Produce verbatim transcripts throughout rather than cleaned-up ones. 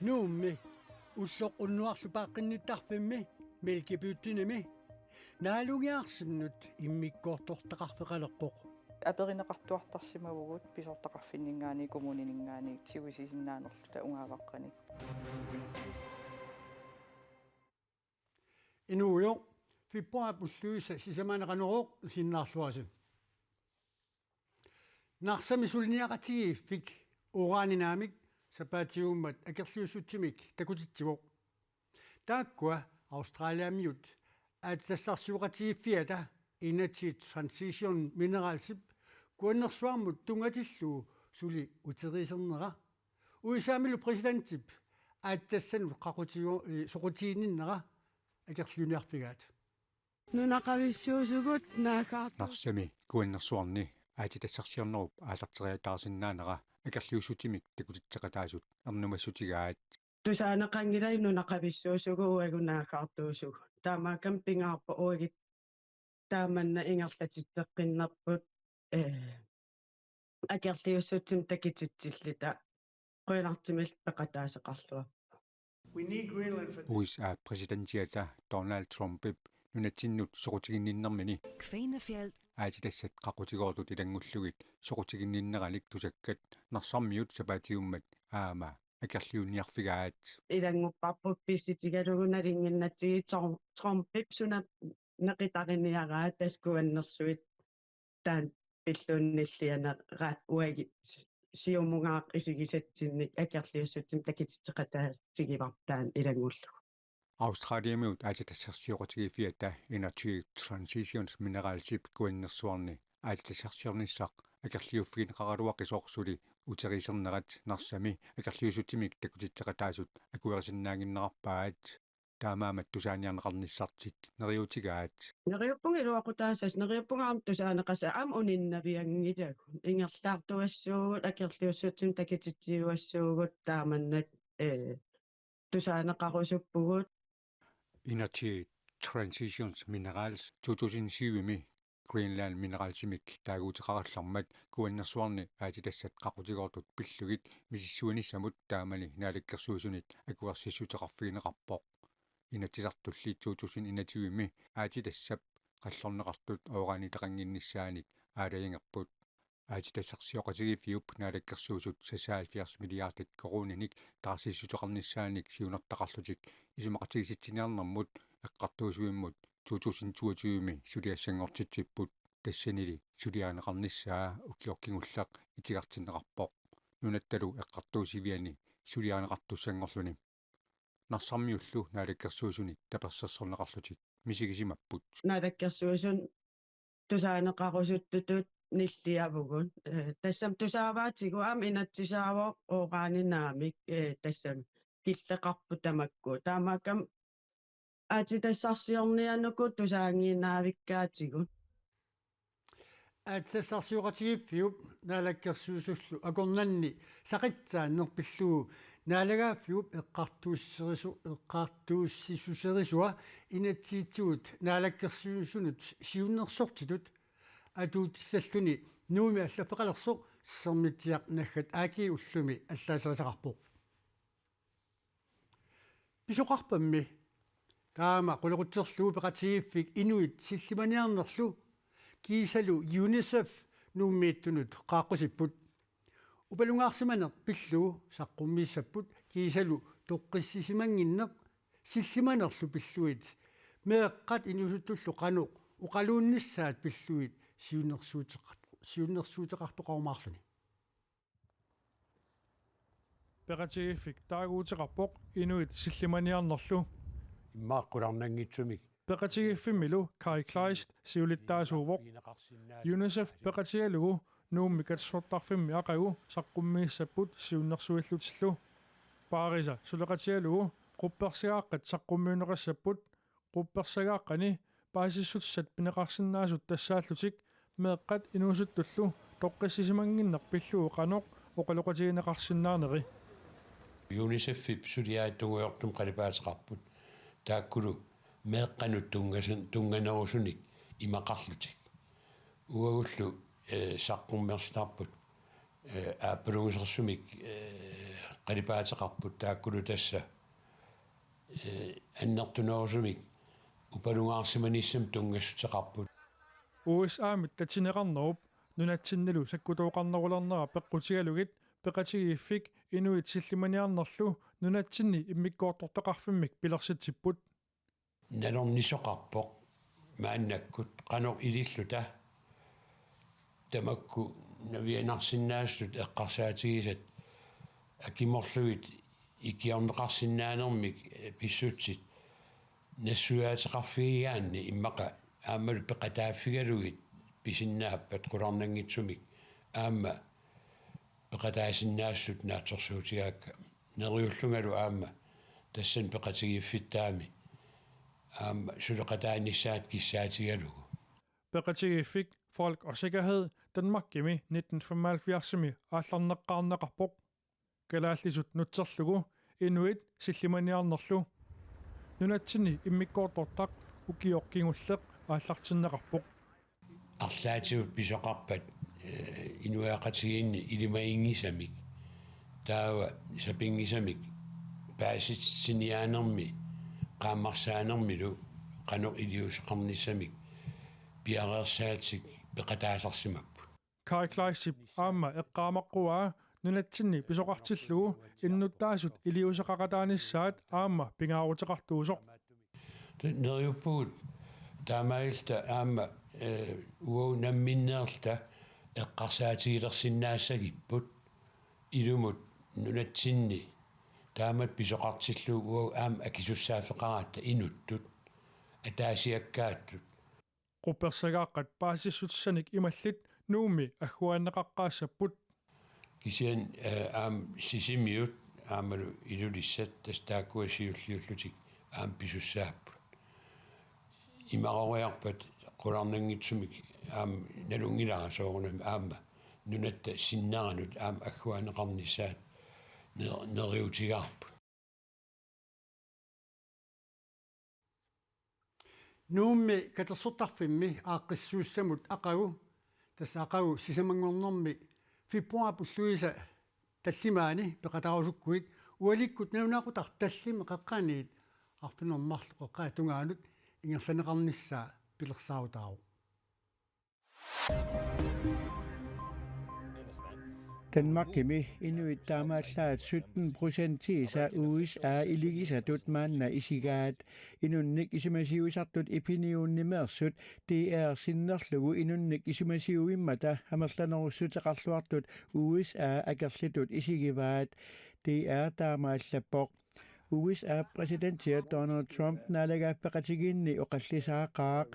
Nuummi ulloq unnuarlu paaqqinnittarfimmi Mælkebøttinimi naalugiarsinnut immikkoortortaqarfeqalerpoq. Aperineqartuartarsimavugut pisortaqarfinninngaanniit kommunininngaanniit tigusisinnaanerluta ungaavaqqanik. Inuugujoq, februaarip ulluisa sisamaanneqaneruvoq, sinnaarluarisi. Narsami suliniaqatigiiffik Uraninaamik sapaatiummat akerliussutsimik takutitsivoq. Taakkua Australiamiut aatsitassarsioqatigiiffiata Energy Transition Mineralsip kuannersuarmut tunngatillugu suli uteriisernera. U S A-milu præsidentip aatsitassanut qaqutigu-, eh, soqutiginninnera akerliuniarfigaat. Nunaqavissuusugut naagaartu. Narsami kuannersuarni aatsitassarsiornerup aallarteriataarsinnaanera akerliussutsimik takutitseqataasut ernumassutigaat. Tusaaneqanngilai nunaqavissuusugut uagut naagaartuusugut. Taamaakkami pingaarpoq uagut taamanna ingerlatitseqqinnerput, eh, akerliussutsimik takutitsilluta qujanartumik peqataasoqarluarpoq. U S A præsidentiata Donald Trumpip nunatsinnut soqutiginninnermini Kvænanefjeld aatsitassat qaqutigoortut ilanngullugit soqutiginninneranik tusakkat Narsarmiut sapaatiummat aamma akerliuniarfigaat. Ilanngupparput pissutigalugu nalunnginnatsigit Trump-, Trumpip suna neqitariniaraa tassa kuannersuit taanna pillugu nillianerat uagut siumungaaq isigisatsinnik akerliussutsimik takutitseqataaffigivarput taanna ilanngullugu. Australiamiut aatsitassarsioqatigiiffiata Energy Transitions Mineralsip kuannersuarni aatsitassarsiornissaq akerliuffigineqaraluaqisoq suli uteriisernerat Narsami akerliussutsimik takutitseqataasut akuerisinnaannginnerarpaat. Taamaammat tusaaniarneqarnissartik neriuutigaat. Neriuppunga iluaqutaassasoq, neriuppunga aamma tusaaneqassasoq, aamma uninnavianngilagut. Ingerlaartuassuugut, akerliussutsimik takutitsiuassuugut, taamannak, eh, tusaaneqarusuppugut. Energy Transitions Minerals to tusind syvimi Greenland Mineralsimik taaguuteqarallarmat kuannersuarni aatsitassat qaqutigoortut pillugit misissuinissamut taamani Naalakkersuisunit akuersissuteqarfigineqarpoq. Inatsisartulli to tusind enogtyvemi aatsitassap qallorneqartut uraniteqannginnissaanik aalajangerput. Aatsitassarsioqatigiiffiup Naalakkersuisut seksoghalvfjerds milliardit koruuninik taarsissuteqarnissaanik siunertaqarlutik isumaqatigiissitsiniarnermut eqqartuussivimmut to tusind toogtyvemi suliassanngortitsipput, tassanili suliarineqarnissaa ukioq kingulleq itigartinneqarpoq. Nunattalu eqqartuussiviani suliarineqartussanngorluni. Narsarmiullu Naalakkersuisuni tapersersorneqarlutik misigisimapput. Naalakkersuisuni tusaaneqarusuttutut nilliavugut. Eh, tassami tusaavaatigut aamma inatsisaavoq uraninaamik, eh, tassami killeqarput tamakku. Taamaakkami aatsitassarsiornianuku tusaanngiinnavikkaatigut. Aatsitassarsioqatigiiffiup Naalakkersuisullu akornanni saqitsaanneq pillugu naalagaaffiup eqqartuusserisu-, eqqartuussissuserisua inatsisitigut Naalakkersuisunut siunnersortitut atuutissalluni Nuummi allaffeqalersoq Sermitsiaq naggat A G ullumi allaaserisaqarpoq. Pisoqarpammi taama qulequtserlugu peqatigiiffik Inuit Sillimaniarnerlu kiisalu UNICEF Nuummiittunut qaaqqusipput. Upalungaarsimaneq pillugu saqqummiissapput kiisalu toqqissisimannginneq sillimanerlu pillugit meeqqat inuusuttullu qanoq oqaluunnissaat pillugit siunnersuuteqart-, siunnersuuteqartoqarumaarluni. Peqatigiiffik taaguuteqarpoq Inuit Sillimaniarnerlu. Immaqa qularnanngitsumik. Peqatigiiffimmilu Kai Kleist siulittaasuuvoq. UNICEF peqatigalugu Nuummi katersortarfimmi aqagu saqqummiissapput siunnersuillutillu. Paarisa suleqatigalugu quppersagaaqqat saqqummiunneqassapput. Quppersagaaqqani paasissutissat pineqarsinnaasut tassaallutik meeqqat inuusuttullu toqqissisimannginneq pillugu qanoq oqaloqatigineqarsinnaaneri. UNICEF-ip suliaat tungujortumik qalipaateqarput. Taakkulu meeqqanut tunngasun-, tunnganerusunik imaqarlutik. Uagullu, eh, saqqummersitarput, eh, aappalungusersumik, eh, qalipaateqarput, taakkulu tassa, ee, annertunerusumik upalungaarsimanissamik tunngassuteqarput. U S A-mi tatineqarnerup nunatsinnilu sakkutooqarnerulernera peqqutigalugit peqatigiiffik inuit sillimaniarnerlu nunatsinni immikkoortortaqarfimmik pilersitsipput. Nalornisoqarpoq maannakkut qanoq ililluta tamakku navianarsinnaasutut eqqarsaatigisat akimorlugit ikiorneqarsinnaanermik, ee, pissutsit nassuiaateqarfigigaanni immaqa aammalu peqataaffigalugit pisinnaappat qularnanngitsumik aamma peqataasinnaasutut naatsorsuutigaakka neriullungalu aamma tassani peqatigiiffittaami aamma suleqataanissaat kissaatigalugu. Peqatigiiffik Folk og Sikkerhed Danmarkimi nitten femoghalvfjerdsimi aallarneqqaarneqarpoq. Kalaallisut nutserlugu inuit sillimaniarnerlu nunatsinni immikkoortortaq ukioq kingulleq aallartinneqarpoq. Arlaatigut pisoqarpat, ee, inuiaqatigiinni ilimaginngisamik, taava sapinngisamik paasititsiniaanermi qaammarsaanermilu qanoq iliuuseqarnissamik piareersaatik peqataasarsimapput. Kai Kleistip aamma eqqaamaqquaa nunatsinni pisoqartillugu innuttaasut iliuuseqaqataanissaat aamma pingaaruteqartuusoq. Neriuppugut taamaalilluta aamma, ee, uagut namminneerluta eqqarsaatigilersinnaassagipput ilumut nunatsinni taamatut pisoqartillugu uagut aamma akisussaaffeqaratta inuttut ataasiakkaattut. Quppersagaaqqat paasissutissanik imallit Nuummi agguaanneqaqqaassapput. Kisianni, ee, aamma Sisimiut aammalu Ilulissat tassa taakkua siulliullutik aamma pisussaapput. Imaroriarpat qularnanngitsumik aamma nalunngilara soorunami aamma nunatta sinneranut aamma agguaanneqarnissaat ner-, neriuutigaarput. Nuummi katersortarfimmi aaqqissuussamut aqagu, tassa aqagu sisamanngornermi februaarip ulluisa tallimaani peqataarusukkuit ualikkut nalunaaqutaq tallimat qeqqaniit arfineq-marluk qeqqata tungaanut ingerlanneqarnissaa pilersaarutaavoq. Danmarkimi inuit taamaallaat sytten procentiisa U S A iligisatut maanna isigaat. Inunnik isumasiuisartut Epinionimeersut D R sinnerlugu inunnik isumasiuimmata amerlanerussuteqarluartut U S A akerlitut isigivaat. D R taamaallappoq. U S A-p præsidentia Donald Trump naalagaaffigeqatigiinni oqallisaaqaaq.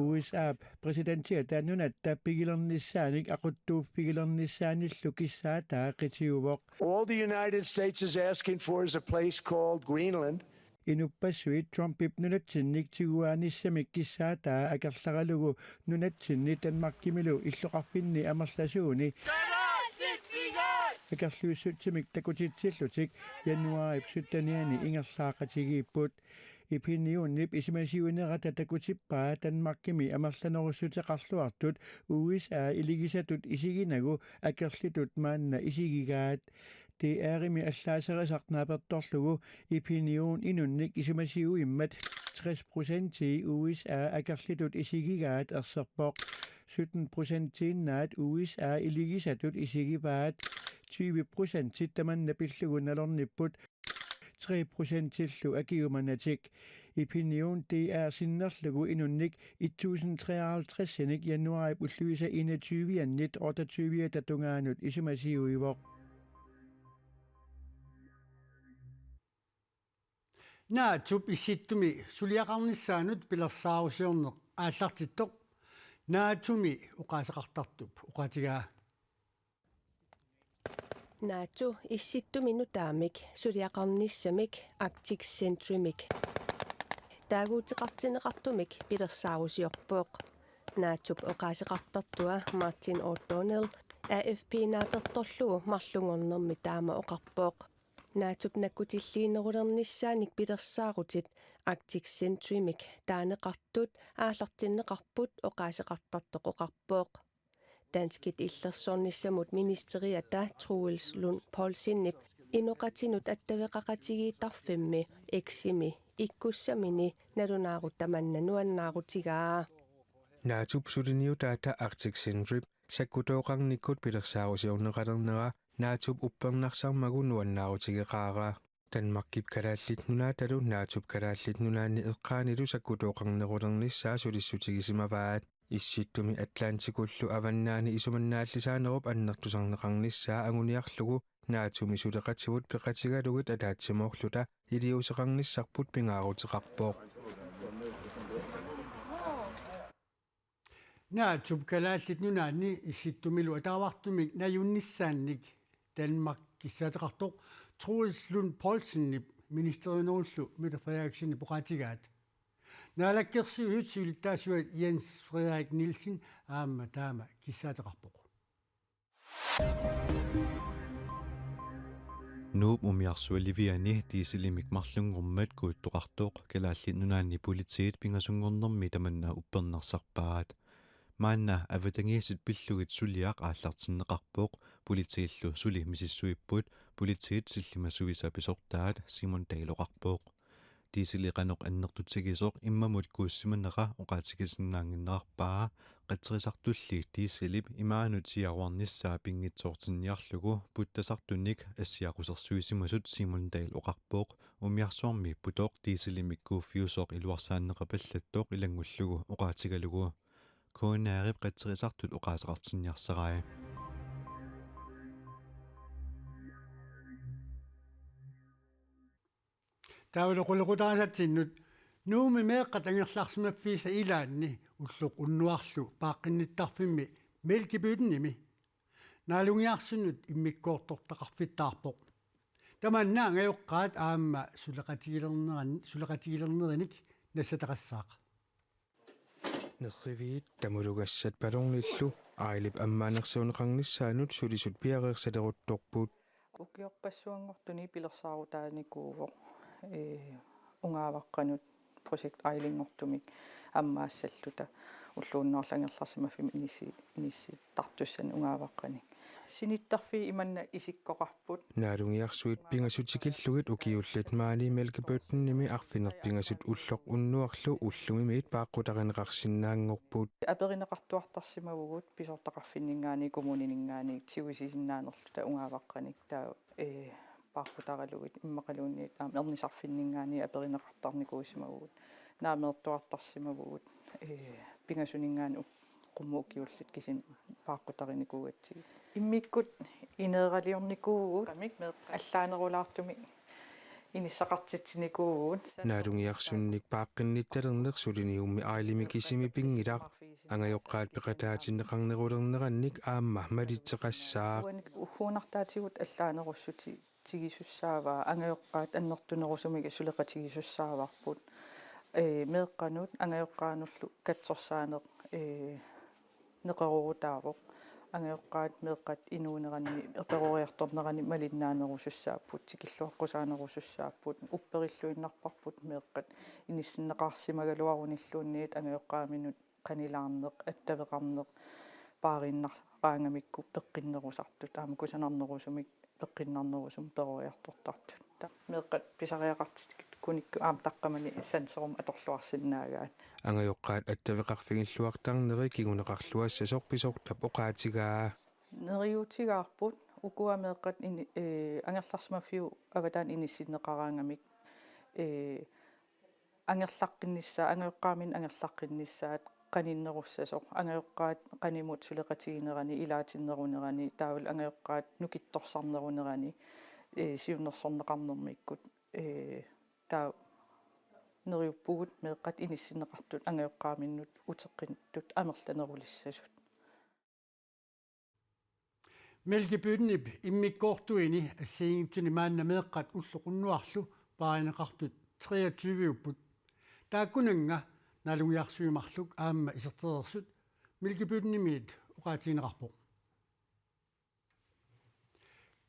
U S A-p præsidentiata nunatta pigilernissaanik aquttuuffigilernissaanillu kissaataa qitiuvoq. All the United States is asking for is a place called Greenland. Inuppassuit Trumpip nunatsinnik tiguaanissamik kissaataa akerleralugu nunatsinni Danmarkimilu illoqarfinni amerlasuuni akerliussutsimik takutitsillutik januaarip syttenianni ingerlaaqatigiipput. Epinionip isumasiuinerata takutippaa Danmarkimi amerlanerussuteqarluartut U S A iligisatut isiginagu akerlitut maanna isigigaat. D R-imi allaaserisaq naapertorlugu Epinion inunnik isumasiuimmat tres procentii U S A akerlitut isigigaat erserpoq. Sytten procentiinnaat U S A iligisatut isigivaat. Tyve procentit tamanna pillugu nalornipput. Tre procentillu akiumanatik. Epinion D R sinnerlugu inunnik et tusind treoghalvtredsinik januaarip ulluisa enogtyviannit otteogtyviata tungaanut isumasiuivoq. Naatsup Issittumi suliaqarnissaanut pilersaarusiorneq aallartittoq. Naatsumi oqaaseqartartup oqaatigaa. Naatsu Issittumi nutaamik suliaqarnissamik Arctic Sentrymik taaguuteqartinneqartumik pilersaarusiorpoq. Naatsup oqaaseqartartua Martin O'Donnell A F P naapertorlugu marlunngornermi taama oqarpoq. Naatsup nakkutilliinerulernissaanik pilersaarutit Arctic Sentrymik taaneqartut aallartinneqarput, oqaaseqartartoq oqarpoq. Danskit illersornissamut ministeriata Troels Lund Poulsenip Inoqatinut attaveqaqatigiittarfimmi X-imi ikkussamini nalunaarut tamanna nuannaarutigaa. Naatsup suliniutaata Arctic Sindrip sakkutooqarnikkut pilersaarusiorneqalernera Naatsup uppernarsarmagu nuannaarutigeqaara. Danmarkip Kalaallit Nunaatalu Naatsup Kalaallit Nunaanni eqqaanilu sakkutooqarnerulernissaa sulissutigisimavaat. Issittumi Atlantikullu avannaani isumannaallisaanerup annertusarneqarnissaa anguniarlugu Naatsumi suleqativut peqatigalugit ataatsimoorluta iliuuseqarnissarput pingaaruteqarpoq. Naatsup Kalaallit Nunaanni Issittumilu ataavartumik najunnissaannik Danmark kissaateqartoq Troels Lund Poulsenip ministerinerullu Mette Frederiksenip oqaatigaat. Naalakkersuisut siulittaasuat Jens Frederik Nielsen aamma taama kissaateqarpoq. Nuup umiarsualiviani dieselimik marlunngormat kuuttoqartoq Kalaallit Nunaanni politiit pingasunngornermi tamanna uppernarsarpaat. Maanna avatangiisit pillugit suliaq aallartinneqarpoq, politiillu suli misissuipput, politiit sillimasuisa pisortaat, Simon Dahl oqarpoq. Dieseli qanoq annertutigisoq immamut kuussimanera oqaatigisinnaannginnerarpaa, qatserisartulli dieselip imaanut siaruarnissaa pinngitsoortinniarlugu puttasartunik assiaqqusersuisimasut, Simon Dahl oqarpoq, umiarsuarmi putoq dieselimik kuuffiusoq iluarsaanneqapallattoq ilanngullugu oqaatigalugu. K N R-ip qatserisartut oqaaseqartinniarsarai. Taavalu qulequtarisatsinnut. Nuummi meeqqat angerlarsimaffiisa ilaanni ulloq unnuarlu paaqqinnittarfimmi Mælkebøttenimi naalungiarsunnut immikkoortortaqarfittaarpoq. Tamanna angajoqqaat aamma suleqatigilerneran-, suleqatigilernerinik nassataqassaaq. Nerriviit tamulugassat ballonillu Ailip ammaanersiuneqarnissaanut sulisut piareersaleruttorput. Ukiorpassuanngortuni pilersaarutaanikuuvoq, ee, ungaavaqqanut Project Ailinngortumik ammaassalluta ulloq unnuarlu angerlarsimaffimmi inissi-, inissittartussanik ungaavaqqanik. Sinittarfii imanna isikkoqarput. Naalungiarsuit pingasut tikillugit ukiullit maani Mælkebøttenimi arfineq-pingasut ulloq unnuarlu ullumimiit paaqqutarineqarsinnaanngorput. Aperineqartuartarsimavugut pisortaqarfinninngaanniit kommunininngaanniit tigusisinnaanerluta ungaavaqqanik, taava, ee, paaqqutaralugit immaqaluunniit aamma ernisarfinninngaanniit aperineqartarnikuusimavugut. Naameertuartarsimavugut, ee, pingasuninngaanniit qummut ukiullit kisimi paaqqutarnikuugatsigit. Immikkut ineeraliornikuuvugut, amik meeqqat allaanerulaartumik inissaqartitsinikuuvugut. Naalungiarsunnik paaqqinnittalerneq suliniummi Ailimi kisimi pinngilaq. Angajoqqaat peqataatinneqarnerulernerannik aamma malitseqassaaq. Uanik ugguunartaatigut allaanerussuti- tigisussaavaa, angajoqqaat annertunerusumik suleqatigisussaavarput. Ee, meeqqanut angajoqqaanullu katsorsaaneq, ee, neqeroorutaavoq. Angajoqqaat meeqqat inuuneranni, peroriartornerani malinnaanerusussaapput, tikilluaqqusaanerusussaapput, upperilluinnarparput meeqqat inissinneqarsimagaluarunilluunniit angajoqqaaminut qanilaarneq, attaveqarneq, paariinnaraangamikku peqqinnerusartut, aamma kusanarnerusumik peqqinnarnerusumik peroriartortartut. Ta-, meeqqat pisariaqartikkunikku aamma taqqamani sanserumik atorluarsinnaagaat. Angajoqqaat attaveqarfigilluartarneri kinguneqarluassasoq pisortap oqaatigaa. Neriuutigaarput, ukua meeqqat ini-, ee, angerlarsimaffiup avataani inissinneqaraangamik, ee, angerlaqqinnissaa-, angajoqqaaminut angerlaqqinnissaat qaninnerussasoq, angajoqqaat qanimut suleqatiginerani, ilaatinnerunerani, taavalu angajoqqaat nukittorsarnerunerani, ee, siunnersorneqarnermikkut, ee, taava neriuppugut meeqqat inissinneqartut angajoqqaaminnut uteqqittut amerlanerulissasut. Mælkebøttenip immikkoortuini assigiinngitsuni maanna meeqqat ulloq unnuarlu paarineqartut treogtyve-upput. Taakkunannga naalungiarsuit marluk aamma isertereersut Mælkebøttenimiit oqaatigineqarpoq.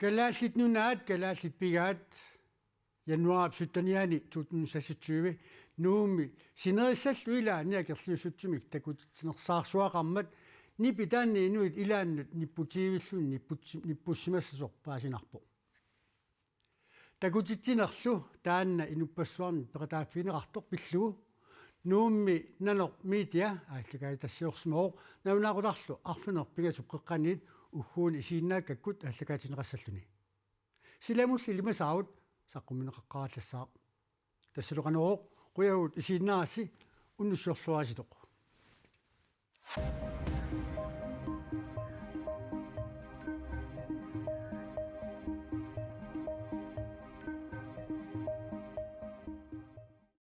Kalaallit Nunaat, Kalaallit Pigaat, januaarip syttenianni to tusind seksogtyve Nuummi sinerissallu ilaanni akerliussutsimik takutitsinersaarsuaqarmat nipitaanni inuit ilaannut nipputiivilluni nipputsi-, nippussimassasoq paasinarpoq. Takutitsinerlu taanna inuppassuarnit peqataaffigineqartoq pillugu Nuummi Nanoq Media aallakaatitassiorsimavoq. Nalunaaqutarlu arfineq pingasup qeqqaniit ugguuna isiginnaakkakkut aallakaatinneqassalluni. Silamulli ilimasaarut saqqummiunneqaqqaarallassaaq. Tassalu Qanorooq, qujavugut isiginnaarassi, unnussiorluarisi.